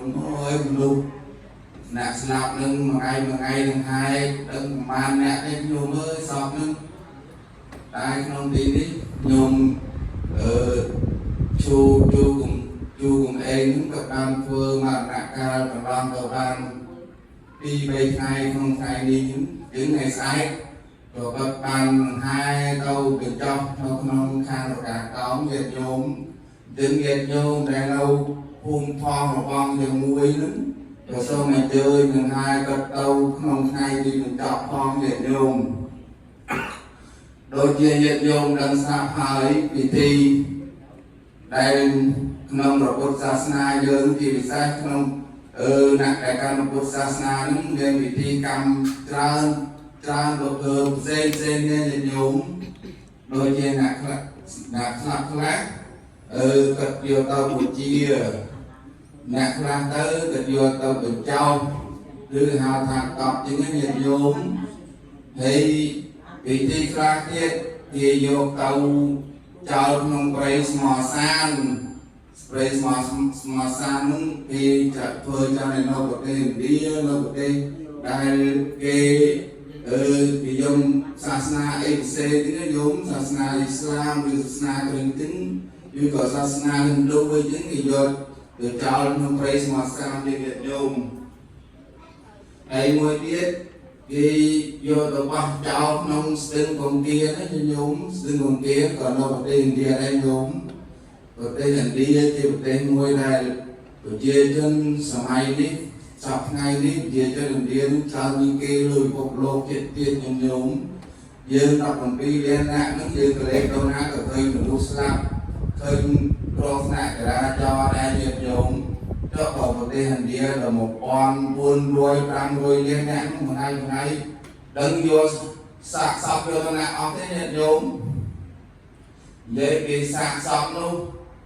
អើយមនុស្សអ្នកស្លាប់នឹងមួយថ្ងៃមួយថ្ងៃនឹងហើយដឹងប្រហែលអ្នកទេញោមអើយសពនឹងតែក្នុងទីនេះញោមអឺជូជូកុំជូកុំឯងនឹងក៏បានធ្វើមរណកាលកន្លងទៅបានពីរបីថ្ងៃក្នុងថ្ងៃនេះយើងថ្ងៃស្អែកក៏គាត់បានហែទៅកញ្ចក់នៅក្នុងខាងរកាកោងញាតិញោមយើងញាតិញោមដែលនៅភូមិថងរបងជាមួយនឹងក៏សូមអញ្ជើញនឹងហែគាត់ទៅក្នុងថ្ងៃទីកញ្ចក់ផងញាតិញោមដូចជាញាតិញោមដឹងស្រាប់ហើយពិធីដែលក្នុងព្រះពុទ្ធសាសនាយើងជាពិសេសក្នុងអឺអ្នកដែលកាន់ពុទ្ធសាសនានឹងមានពិធីកម្មច្រើនច្រើនប្រភេទផ្សេងផ្សេងគ្នាញាតិញោមដូចជាអ្នកខ្លះអ្នកខ្លះខ្លះអឺគាត់យកទៅបូជាអ្នកខ្លះទៅគាត់យកទៅបញ្ចោលឬហៅថាកប់ជាងញាតិញោមហើយពិធីខ្លះទៀតគេយកទៅចោលក្នុងព្រៃស្មោសានព្រៃស្មោស្មោសាននោះគេចាត់ធ្វើចោលនៅប្រទេសឥណ្ឌានៅប្រទេសដែលគេអឺនិយមសាសនាអីពិសេសទៀតញោមសាសនាអ៊ីស្លាមឬសាសនាគ្រិស្តឬក៏សាសនាហិណ្ឌូវិញហ្នឹងគេយកទៅចោលក្នុងព្រៃស្មោសាននេះញាតិញោមហើយមួយទៀតគេយកទៅបោះចោលក្នុងស្ទឹងគង្គាណាញោមស្ទឹងគង្គាក៏នៅប្រទេសឥណ្ឌាដែរញោមប្រទេសឥណ្ឌាជាប្រទេសមួយដែលប្រជាជនសម័យនេះសប្តាហ៍ថ្ងៃនេះប្រជាជនឥណ្ឌានឹងច្រើនជាងគេលើពិភពលោកទៀតទៀតញោមយើង17លាននាក់ហ្នឹងយើងក៏លេខដល់ណាក៏ឃើញមនុស្សស្លាប់ឃើញគ្រោះថ្នាក់ចរាចរណ៍ដែរញាតិញោមចុះក៏ប្រទេសឥណ្ឌាដល់1400 500លាននាក់ហ្នឹងមួយថ្ងៃមួយថ្ងៃដឹងយកសាកសពយកទៅណាអស់ទេញាតិញោមនិយាយពីសាកសពនោះ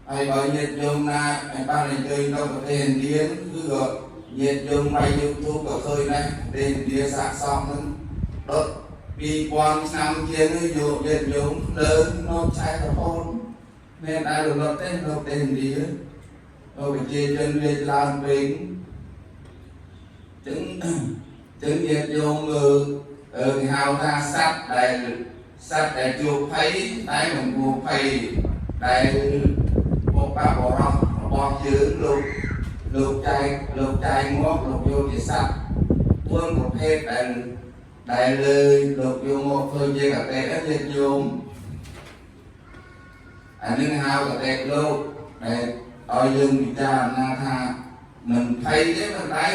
ហើយបើញាតិញោមណាឲ្យបានអញ្ជើញទៅប្រទេសឥណ្ឌាគឺក៏ញាតិញោមបាយ YouTube ក៏ឃើញដែរប្រទេសឥណ្ឌាសាកសពហ្នឹងដុត2000ឆ្នាំជាងនេះយកញាតិញោមភ្លើងនៅឆែករហូតមានដែលរលត់ទេនៅប្រទេសឥណ្ឌានៅប្រជាជនវាច្រើនពេកចឹងចឹងញាតិញោមមើលអឺគេហៅថាសត្វដែលសត្វដែលជួបភ័យតែមិនគួរភ័យដែលបុព្វបុរសរបស់យើងលោកលោកចែកលោកចែកមកលោកយកជាសត្វ៤ប្រភេទដែលដែលលើលោកយកមកធ្វើជាកតេញាតិញោមអានេះហៅកតេលោកដែលឲ្យយើងពិចារណាថាមិនភ័យទេប៉ុន្តែ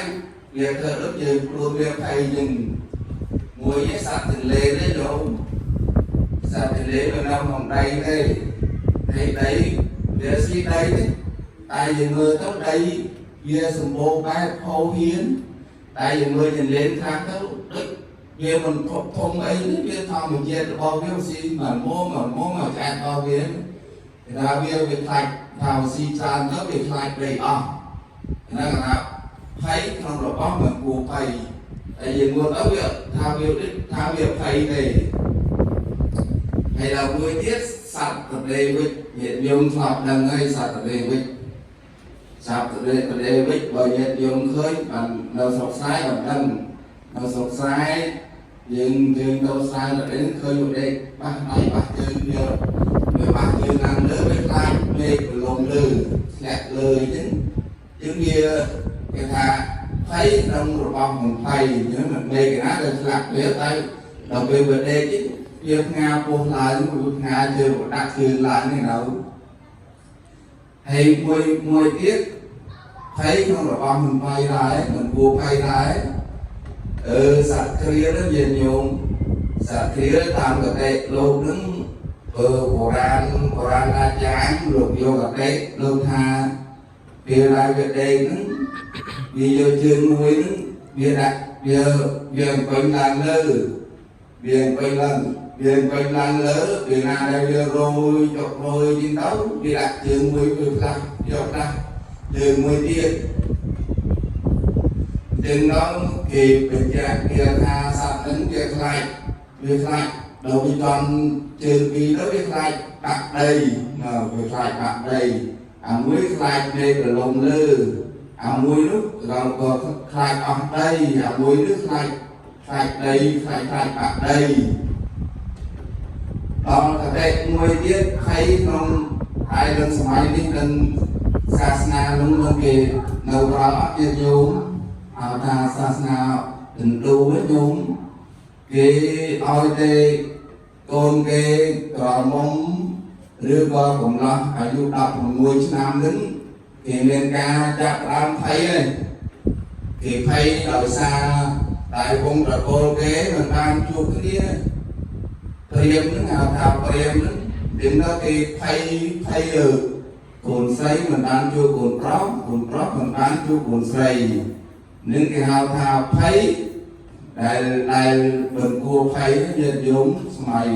វាធ្វើដូចយើងខ្លួនវាភ័យយើងមួយសត្វទន្លេទេលោកសត្វទន្លេវានៅក្នុងដីទេហើយដីវាស៊ីដីទេតែយើងមើលទៅដីវាសម្បូរបែបហូរហៀនតែយើងមើលទន្លេខ្លះទៅដូចវាមិនធំធំអីទេវាធម្មជាតិរបស់វាស៊ីមួយមុំមួយមុំមកឆ្អែតរបស់វាគេថាវាវាខ្លាចថាស៊ីច្រើនទៅវាខ្លាចដីអស់ហ្នឹងគេថាភ័យក្នុងរបស់មិនគួរភ័យតែយើងមើលទៅវាថាវាថាវាភ័យទេហើយដល់មួយទៀតសត្វទន្លេវិចញាតិញោមធ្លាប់ដឹងហើយសត្វទន្លេវិចសត្វទន្លេទន្លេវិចបើញាតិញោមឃើញបាននៅស្រុកស្រែបានដឹងនៅស្រុកស្រែយើងយើងទៅស្រែទៅឃើញវាដេកបាសដៃបាសជើងវាវាបាសជើងឡើងលើវាខ្លាចមេឃប្រឡំលើធ្លាក់លើអញ្ចឹងជាងវាគេថាភ័យក្នុងរបស់មិនភ័យអញ្ចឹងមិនមេឃណាដែលធ្លាក់វាតែដល់ពេលវាដេកវាផ្ងាពោះឡើងវាផ្ងាជើងដាក់ជើងឡើងនេះនៅហើយមួយមួយទៀតភ័យក្នុងរបស់មិនភ័យដែរមិនគួរភ័យដែរអឺសត្វគ្រានោះញាតិញោមសត្វគ្រាតាមកតិលោកនឹងអឺបុរាណបុរាណអាចារ្យលោកយកកតិលោកថាពេលដែលវាដេកហ្នឹងវាយកជើងមួយហ្នឹងវាដាក់វាវាអង្គុយឡើងលើវាអង្គុយឡើងវាអង្គុយឡើងលើពេលណាដែលវារយចុករយជាងទៅវាដាក់ជើងមួយវាផ្លាស់យកផ្លាស់ជើងមួយទៀតចឹងដល់គេបញ្ជាក់គេថាសត្វហ្នឹងវាខ្លាចវាខ្លាចដល់វាចន់ជើងពីរទៅវាខ្លាចបាក់ដីណាវាខ្លាចបាក់ដីអាមួយខ្លាចមេក្រឡុំលើ អាមួយនោះเราក៏ខ្លាចអស់ដីអាមួយនោះខ្លាចខ្លាចដីខ្លាចខ្លាចបាក់ដីដល់កតិមួយទៀតភ័យក្នុងហើយនឹងសម័យនេះនឹងសាសនានោះនឹងគេនៅប្រើអត់ទៀតញោមហៅថាសាសនាហិណ្ឌូវិញញោមគេឲ្យទេកូនគេក្រមុំឬក៏កំឡោះអាយុ16ឆ្នាំនឹងគេមានការចាប់ផ្ដើមភ័យហើយគេភ័យដោយសារតែវងត្រកូលគេមិនបានជួបគ្នាព្រាមហ្នឹងហៅថាព្រាមហ្នឹងទីទៅគេភ័យភ័យលើកូនស្រីមិនបានជួបកូនប្រុសកូនប្រុសមិនបានជួបកូនស្រីនឹងគេហៅថាភ័យដែលដែលមិនគួរភ័យញាតិញោមសម័យ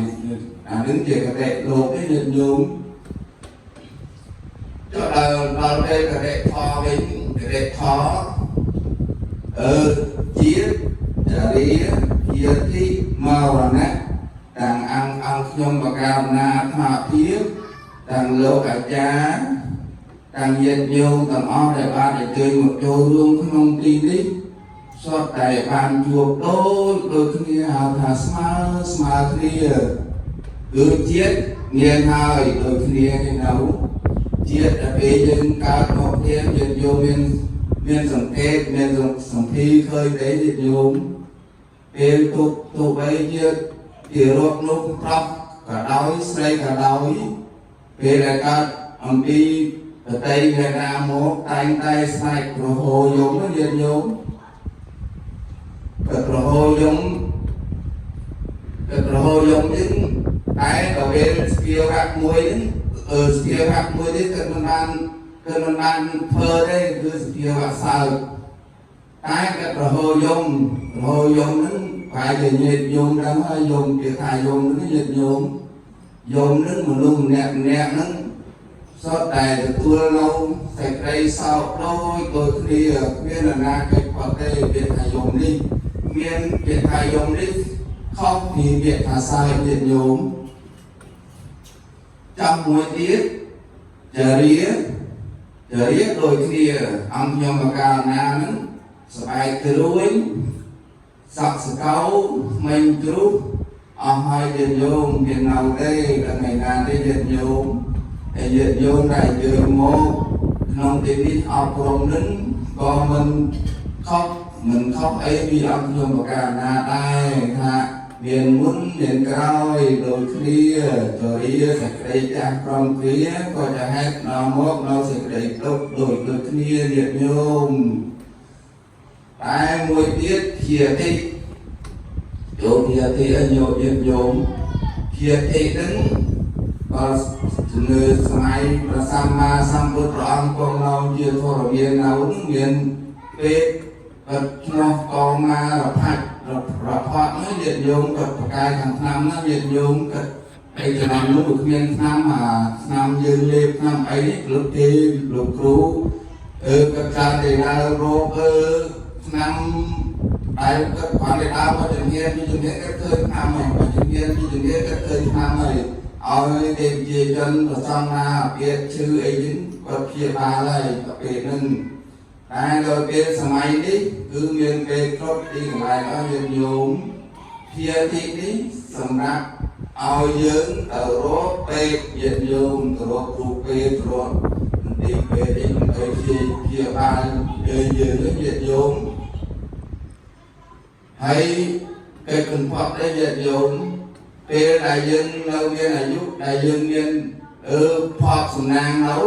អានឹងជាកតិលោកទេញាតិញោមចុះដល់ដល់ពេលកតិថវិញកតិថអឺជាតិចរិយាជាធិមរណៈទាំងអង្គអង្គខ្ញុំបកាណាអាត្មាភាពទាំងលោកអាចារ្យទាំងញាតិញោមទាំងអស់ដែលបានអញ្ជើញមកចូលរួមក្នុងទីនេះសុទ្ធតែបានជួបដូចដូចគ្នាហៅថាស្មើស្មើគ្នាគឺជាតិមានហើយដូចគ្នានេះនៅជាតិដែលពេលយើងកើតមកគ្នាញាតិញោមមានមានសង្កេតមានសង្ភីឃើញទេញាតិញោមពេលទុកទោះបីជាទារកនោះប្រុសក៏ដោយស្រីក៏ដោយពេលដែលកើតអំពីបតីមេដាមកតែងតែស្បែកក្រហោយំណាញាតិញោមក៏ក្រហោយំក៏ក្រហោយំនេះតែដល់ពេលស្គាវៈមួយហ្នឹងអឺស្គាវៈមួយនេះក៏មិនបានក៏មិនបានធ្វើទេគឺស្គាវៈសើចតែក៏ក្រហោយំក្រហោយំហ្នឹងប្រហែលជាញាតិញោមដឹងហើយយំគេថាយំហ្នឹងញាតិញោមយំហ្នឹងមនុស្សម្នាក់ម្នាក់ហ្នឹងសុទ្ធតែទទួលនៅសេចក្តីសោកដូចដូចគ្នាគ្មាននរណាគេផុតទេពាក្យថាយំនេះមានពាក្យថាយំនេះខុសពីពាក្យថាសើចញាតិញោមចាំមួយទៀតចរិយាចរិយាដូចគ្នាអង្គខ្ញុំបកាលណាហ្នឹងស្បែកគ្រួញសក់សកោក្មេងជ្រុះអស់ហើយញាតិញោមមាននៅទេដល់ថ្ងៃណាទេញាតិញោមហើយញាតិញោមដែលយើងមកក្នុងទីនេះអប់រំនឹងក៏មិនខុសមិនខុសអីពីអង្គខ្ញុំបកាលណាដែរថាមានមុនមានក្រោយដូចគ្នាចរិយាសេចក្តីចាស់ក្រំគ្រាក៏จะហេតុនាំមកនៅសេចក្តីទុក្ខដូចដូចគ្នាញាតិញោមតែមួយទៀតជាតិយោជាតិឲ្យញោមញាតិញោមជាតិនឹងបើជំនឿសម័យព្រះសម្មាសម្ពុទ្ធព្រះអង្គគង់នៅជាធរមាននៅនឹងមានពេទ្យគាត់ឈ្មោះកមារផាច់រផាត់នោះញាតិញោមគាត់ប្រកាយខាងឆ្នាំនោះញាតិញោមគាត់អីឆ្នាំនោះវាគ្មានឆ្នាំអាឆ្នាំយើងលេបឆ្នាំអីនេះលោកទេលោកគ្រូអឺគាត់ច្រើនតែដើររោគអឺឆ្នាំតែគាត់បានតែដើរមកជំនាញពីជំនាញគាត់ឃើញឆ្នាំហើយមកជំនាញពីជំនាញគាត់ឃើញឆ្នាំហើយឲ្យទេប្រជាជនប្រសងណាពៀតឈឺអីហ្នឹងគាត់ព្យាបាលហើយដល់ពេលហ្នឹងតែដល់ពេលសម័យនេះគឺមានពេលគ្រប់ទីកន្លែងអស់ញាតិញោមភាទីនេះសម្រាប់ឲ្យយើងទៅរកពេទ្យញាតិញោមទៅរកគ្រូពេទ្យរកមន្ទីរពេទ្យអីដើម្បីព្យាបាលយើងយើងញាតិញោមហើយកិច្ចកំផត់ទេញាតិញោមពេលដែលយើងនៅមានអាយុដែលយើងមានអឺផកសំណាងនៅ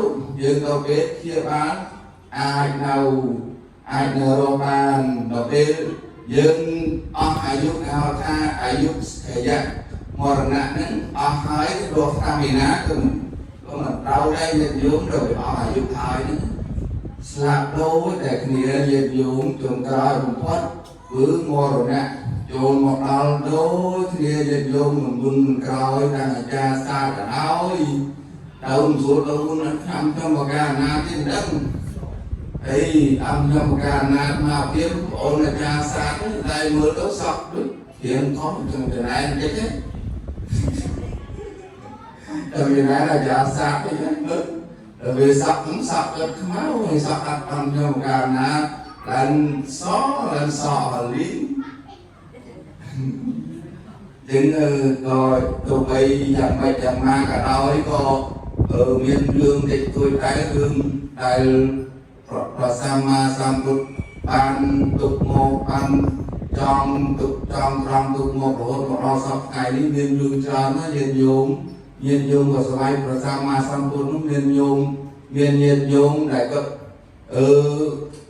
យើងទៅពេទ្យព្យាបាលអាចនៅអាចនៅរកបានដល់ពេលយើងអស់អាយុគេហៅថាអាយុខយៈមរណៈហ្នឹងអស់ហើយរស់តាមឯណាក៏ក៏មិនត្រូវដែរញាតិញោមដល់វាអស់អាយុហើយហ្នឹងស្លាប់ដូចតែគ្នាញាតិញោមចុងក្រោយបំផុតគឺមរណៈចូលមកដល់ដូចគ្នាញាតិញោមមិនមុនមិនក្រោយតាំងអាចារ្យសាក៏ដោយទៅមិនស្រួលទៅមុនឆ្នាំខ្ញុំបកាណាទេមិនដឹងអីអង្គខ្ញុំបកាណាមកទៀតបងអូនអាចារ្យសាតែមើលទៅសក់ដូចរៀងខុសចង់ចំណែនតិចទេតែមានណាអាចារ្យសាទេមើល វាសក់ហ្នឹងសក់ចិត្តខ្មៅហើយសក់កាត់តាមខ្ញុំកាលណាឡើងសឡើងសអលីងចឹងក៏ទោះបីយ៉ាងម៉េចយ៉ាងណាក៏ដោយក៏មានរឿងតិចតួចដែររឿងដែលព្រះសម្មាសម្ពុទ្ធបានទុកមកបានចង់ទុកចង់ត្រង់ទុកមករហូតមកដល់សពថ្ងៃនេះមានរឿងច្រើនណាស់ញាតិញោមញាតិញោមក៏ស្វែងព្រះសម្មាសម្ពុទ្ធនោះមានញោមមានញាតិញោមដែលគាត់អឺ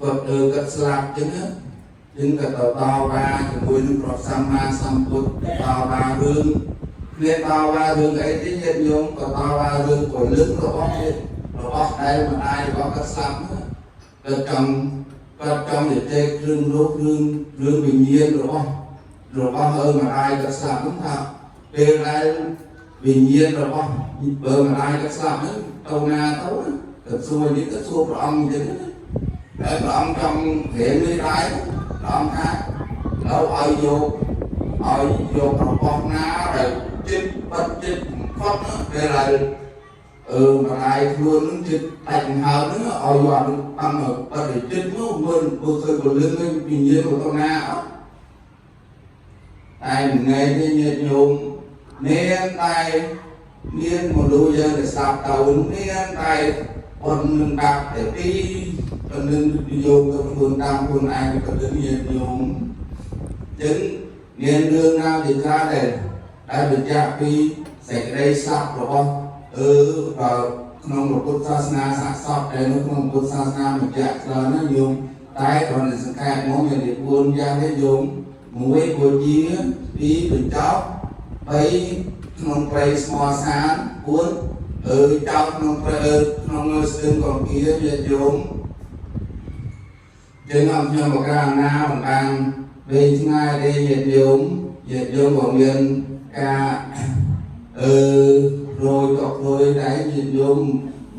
គាត់អឺគាត់ស្លាប់ចឹងណាចឹងក៏ទៅតវ៉ាជាមួយនឹងព្រះសម្មាសម្ពុទ្ធតវ៉ារឿងគ្នាតវ៉ារឿងអីទេញាតិញោមក៏តវ៉ារឿងពលឹងរបស់ញាតិរបស់ដែលម្ដាយរបស់គាត់ស្លាប់ហ្នឹងគាត់ចង់គាត់ចង់និយាយរឿងលោករឿងរឿងវិញ្ញាណរបស់របស់ឪម្ដាយគាត់ស្លាប់ហ្នឹងថាពេលដែលវិញ្ញាណរបស់បើម្ដាយគាត់ស្លាប់ហ្នឹងទៅណាទៅគាត់សួរនេះគាត់សួរព្រះអង្គអញ្ចឹងណាហើយព្រះអង្គចង់រៀននេះដែរព្រះអង្គថាเราឲ្យយកឲ្យយករបស់ណាដែលចិត្តបិទចិត្តបំផុតណាពេលដែលអឺម្ដាយខ្លួននឹងចិត្តដាច់ដង្ហើមហ្នឹងឲ្យយកអានឹងប៉ាំបិទឲ្យចិត្តនោះមើលមើលឃើញពលឹងនឹងវិញ្ញាណរបស់ទៅណាអត់តែថ្ងៃនេះញាតិញោមមានតែមានមនុស្សយើងដែលស្ដាប់ទៅមានតែប៉ុននឹងបាក់តែពីប៉ុននឹងយកទៅខ្លួនតាមខ្លួនឯងក៏នឹងញាតិញោមចឹងមានរឿងរ៉ាវជាច្រើនដែលដែលបញ្ជាក់ពីសេចក្តីស្លាប់របស់អឺបើក្នុងពុទ្ធសាសនាសាកសពដែលនៅក្នុងពុទ្ធសាសនាបញ្ជាក់ច្រើនណាស់ញោមតែគ្រាន់តែសង្ខេបមកមានតែ4យ៉ាងទេញោមមួយបូជាពីរបញ្ចប់3ក្នុងព្រៃស្មោសាន4អឺចោលក្នុងព្រៃអឺក្នុងស្ទឹងកំពៀញាតិញោមចឹងអង្គខ្ញុំបកកាណាមិនបានវែងឆ្ងាយទេញាតិញោមញាតិញោមក៏មានការអឺរយក៏រយដែរញាតិញោម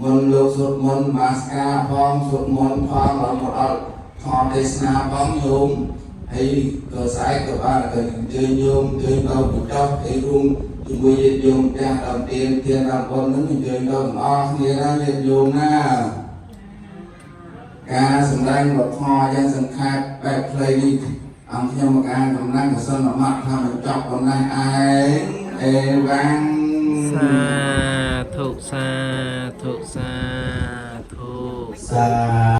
មុនលោកសូត្រមន្តមាសការផងសូត្រមន្តផងរហូតមកដល់ធម៌ទេសនាផងញោមហើយក៏ស្អែកក៏បានក៏អញ្ជើញញោមអញ្ជើញទៅបញ្ចុះហើយរួមជាមួយញាតិញោមចាស់ដល់ទៀនទៀនដល់បុណ្យហ្នឹងអញ្ជើញទៅទាំងអស់គ្នាណាញាតិញោមណាការសម្ដែងវធម៌យ៉ាងសង្ខេបបែបខ្លីនេះអង្គខ្ញុំមកអានកំណាំងកសិនមត្តថាបញ្ចប់ប៉ុណ្ណេះឯងអេវ៉ាំង សាធុសាធុសាធុ សា